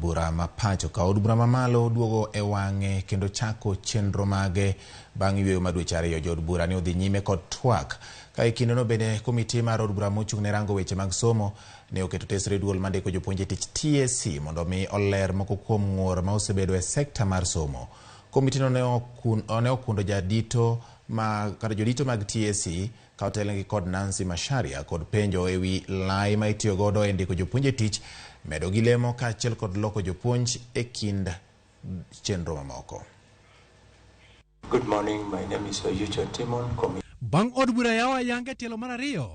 bura ma pacho ka od bura mamalo duogo e wang'e kendo chako chenro mage bang' yweyo ma dweche 2. Jood bura ne odhi nyime kod twak ka e kindeno bende komiti mar od bura mochung' ne rango weche mag somo ne oketo tesre duol mandiko jopuonj e tich TSC mondo mi oler moko kuom ng'ur ma osebedo e sekta mar somo. Komitino ne okundo jadito ma kata jodito mag TSC ka otelnegi kod Nancy Macharia kod penjo ewi lai ma itiyo godo e ndiko jopuonj e tich, medo gi lemo kaachiel kod loko jopuonj e kind chenro mamoko. Good morning, my name is Oyucho Timon. Bang' od bura yawo ayanga e tielo mar 2,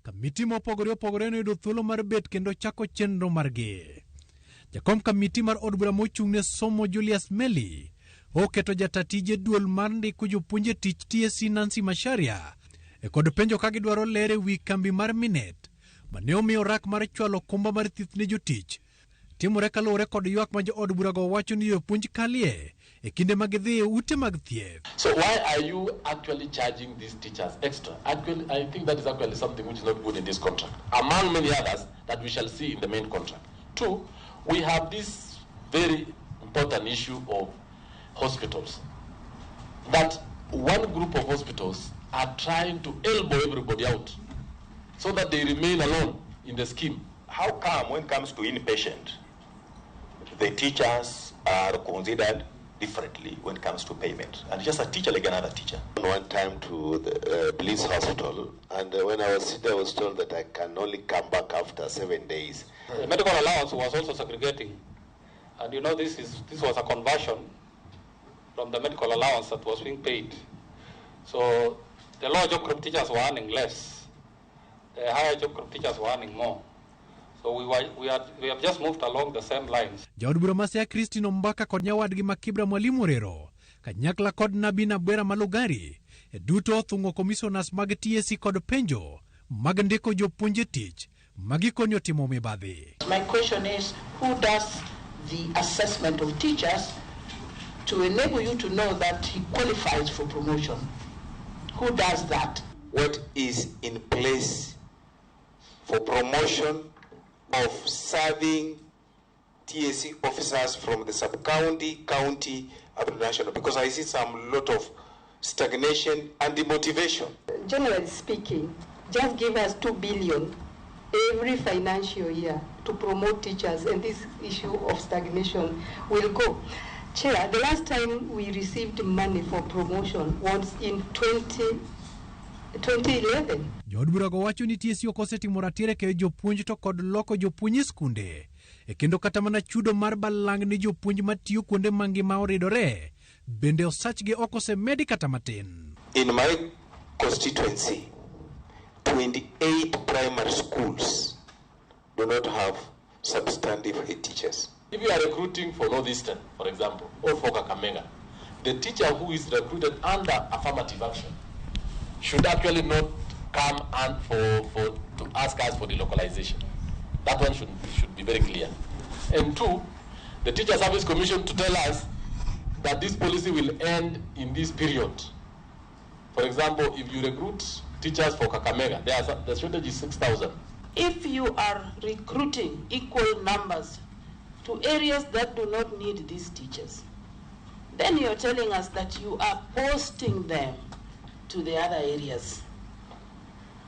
kamiti mopogore opogore noyudo thuolo mar bet kendo chako chenro margi. Jakom kamiti mar od bura mochung' ne somo Julius Melly oketo jata tije duol mar ndiko jopuonj e tich TSC Nancy Macharia e kod penjo ka gidwaro ler e wi kambi mar Minet mane omiyo rak mar chwalo okumba mar thieth ne jotich timore kaluwore kod ywak ma jood burago wacho ni jopuonj kalie e kinde ma gidhi e ute mag thieth. So why are you actually charging these teachers extra? Actually, I think that is actually something which is not good in this contract, among many others that we shall see in the main contract. 2, we have this very important issue of hospitals, that one group of hospitals are trying to elbow everybody out so that they remain alone in the scheme. How come when it comes to inpatient, the teachers are considered differently when it comes to payment? And just a teacher like another teacher. One time to the police hospital, and when I was there, I was told that I can only come back after 7 days. The medical allowance was also segregating, and this was a conversion from the medical allowance that was being paid. So the lower job group teachers were earning less, the higher job group teachers were earning more. So we have just moved along the same lines. Jaod bura ma Siaya Christine Ombaka kod nyawadgi ma Kibra Mwalimu Orero kanyakla kod Nabi Nabwera Malugari e duto othung'o commissioners mag TSC kod penjo mag ndiko jopuonj e tich ma gikoni otimo mibadhi. My question is, who does the assessment of teachers to enable you to know that he qualifies for promotion? Who does that? What is in place for promotion of serving TSC officers from the sub-county, county, up to national? Because I see some lot of stagnation and demotivation. Generally speaking, just give us 2 billion every financial year to promote teachers, and this issue of stagnation will go. Chair, the last time we received money for promotion was in 2011. Jood burago wacho ni TSC ok osetimo ratiro e keyo jopuonj to kod loko jopuonj e skunde. E kendo kata mana chudo mar balang' ne jopuonj matiyo kuonde mangima oridore, bende osachgi ok osemedi kata matin. In my constituency, 28 primary schools do not have substantive head teachers. If you are recruiting for Northeastern, for example, or for Kakamega, the teacher who is recruited under affirmative action should actually not come and to ask us for the localization. That one should be very clear. And 2, the Teacher Service Commission to tell us that this policy will end in this period. For example, if you recruit teachers for Kakamega, the shortage is 6,000. If you are recruiting equal numbers to areas that do not need these teachers, then you're telling us that you are posting them to the other areas.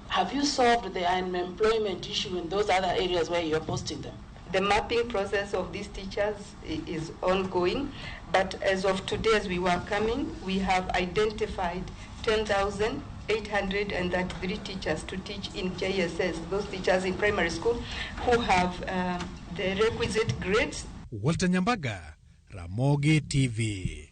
Have you solved the unemployment issue in those other areas where you're posting them? The mapping process of these teachers is ongoing, but as of today, as we were coming, we have identified 10,833 teachers to teach in JSS, those teachers in primary school who have the requisite grades. Walter Nyambaga, Ramogi TV.